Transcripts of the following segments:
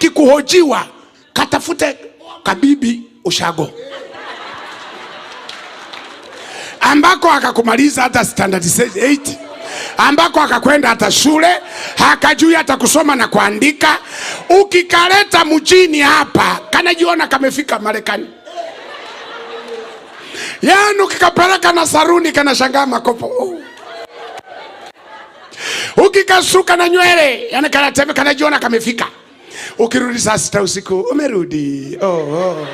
Hataki kuhojiwa, katafute kabibi ushago ambako akakumaliza hata standard 8, ambako akakwenda hata shule, hakajui hata kusoma na kuandika. Ukikaleta mjini hapa kanajiona kamefika Marekani. Yaani ukikapeleka na saruni kanashangaa makopo. Oh. Ukikasuka na nywele, yani kanatembea kanajiona kamefika. Ukirudi saa 6 usiku umerudi. Oh, oh.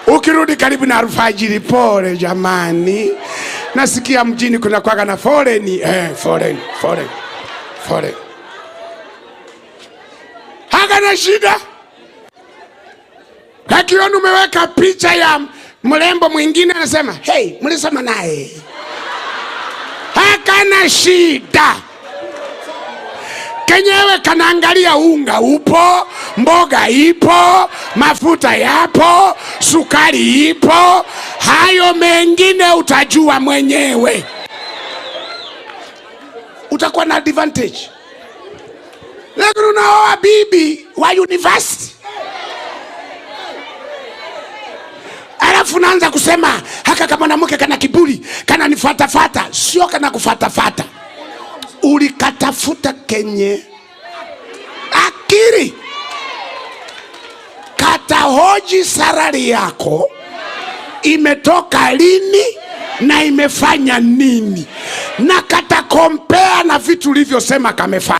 Ukirudi karibu na alfajiri, pole jamani, nasikia mjini kuna kwaga na foleni. Foleni, foleni, foleni. Hakana shida. Kakiona umeweka picha ya mrembo mwingine anasema, hey, mlisema naye. Hakana shida. Kenyewe kanaangalia unga upo, mboga ipo, mafuta yapo, sukari ipo, hayo mengine utajua mwenyewe. Utakuwa na advantage. Lakini unaoa bibi wa university, alafu unaanza kusema haka kama mwanamke kana kiburi, kana nifuatafuata. Sio kana kufuatafuata, ulikatafuta kenye akili. Katahoji salari yako imetoka lini na imefanya nini, na katakompea na vitu ulivyosema kamefanya.